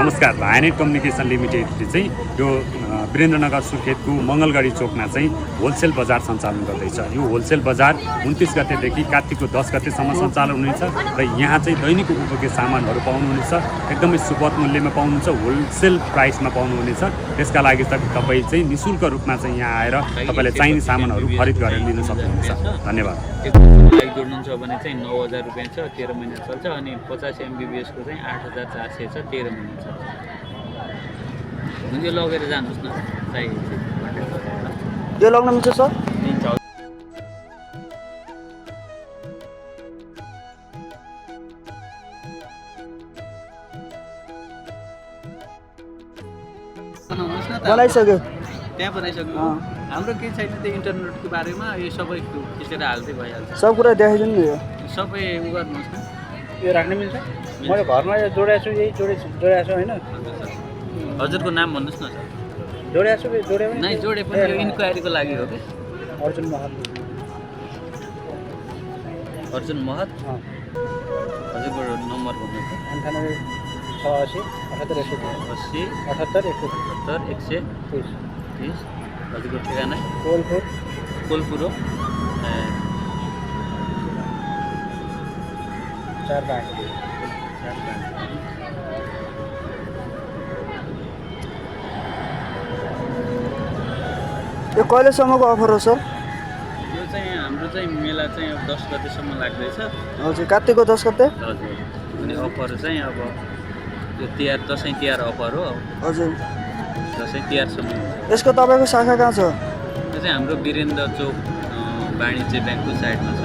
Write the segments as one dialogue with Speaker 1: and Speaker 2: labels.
Speaker 1: नमस्कार। भायानेट कम्युनिकेसन लिमिटेडले चाहिँ यो वीरेन्द्रनगर सुर्खेतको मङ्गलगढी चोकमा चाहिँ होलसेल बजार सञ्चालन गर्दैछ। यो होलसेल बजार 29 गतेदेखि कार्तिकको 10 गतेसम्म सञ्चालन हुनेछ र यहाँ चाहिँ दैनिक उपभोग्य सामानहरू पाउनुहुनेछ। एकदमै सुपथ मूल्यमा पाउनुहुन्छ, होलसेल प्राइसमा पाउनुहुनेछ। त्यसका लागि तपाईँ चाहिँ निःशुल्क रूपमा चाहिँ यहाँ आएर तपाईँले चाहिने सामानहरू खरिद गरेर लिन सक्नुहुन्छ। धन्यवाद।
Speaker 2: जोड्नुहुन्छ भने चाहिँ 9,000 रुपियाँ छ, 13 महिना चल्छ अनि 50 MBPS को चाहिँ 8,400 छ, 13 महिना चल्छ। यो लगेर जानुहोस् न,
Speaker 3: यो लग्न मिल्छ सर? बनाइसक्यो,
Speaker 2: त्यहाँ बनाइसक्नु। हाम्रो के छैन त्यो इन्टरनेटको बारेमा, यो सबै खिचेर हाल्दै भइहाल्छ।
Speaker 3: सब कुरा देखाइदिनु नि। यो
Speaker 2: सबै उ गर्नुहोस् न।
Speaker 4: यो राख्न मिल्छ? मैले घरमा जोडेको छु, यही जोडेको छु होइन?
Speaker 2: हजुरको नाम भन्नुहोस् न सर।
Speaker 4: जोडेको छु, जोडे
Speaker 2: नै जोडे पनि यो इन्क्वायरीको लागि हो कि?
Speaker 4: अर्जुन महत।
Speaker 2: अर्जुन महत। हजुरको नम्बर भन्नुहोस् न।
Speaker 4: 98 86 78
Speaker 2: 80
Speaker 4: 78
Speaker 2: 130। हजुरको ठेगाना कोलपुर हो।
Speaker 4: 4 बाँक।
Speaker 3: यो कहिलेसम्मको अफर हो सर?
Speaker 2: यो चाहिँ हाम्रो चाहिँ मेला चाहिँ अब 10 गतेसम्म लाग्दैछ।
Speaker 3: हजुर, कार्तिकको 10 गते।
Speaker 2: हजुर, अनि अफर चाहिँ अब त्यो तिहार, दसैँ तिहार अफर हो।
Speaker 3: हजुर,
Speaker 2: दसैँ तिहारसम्म।
Speaker 3: यसको तपाईँको शाखा कहाँ छ?
Speaker 2: यो चाहिँ हाम्रो वीरेन्द्र चोक वाणिज्य ब्याङ्कको साइडमा छ।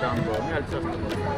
Speaker 2: आउनुभयो भने अलिक सस्तो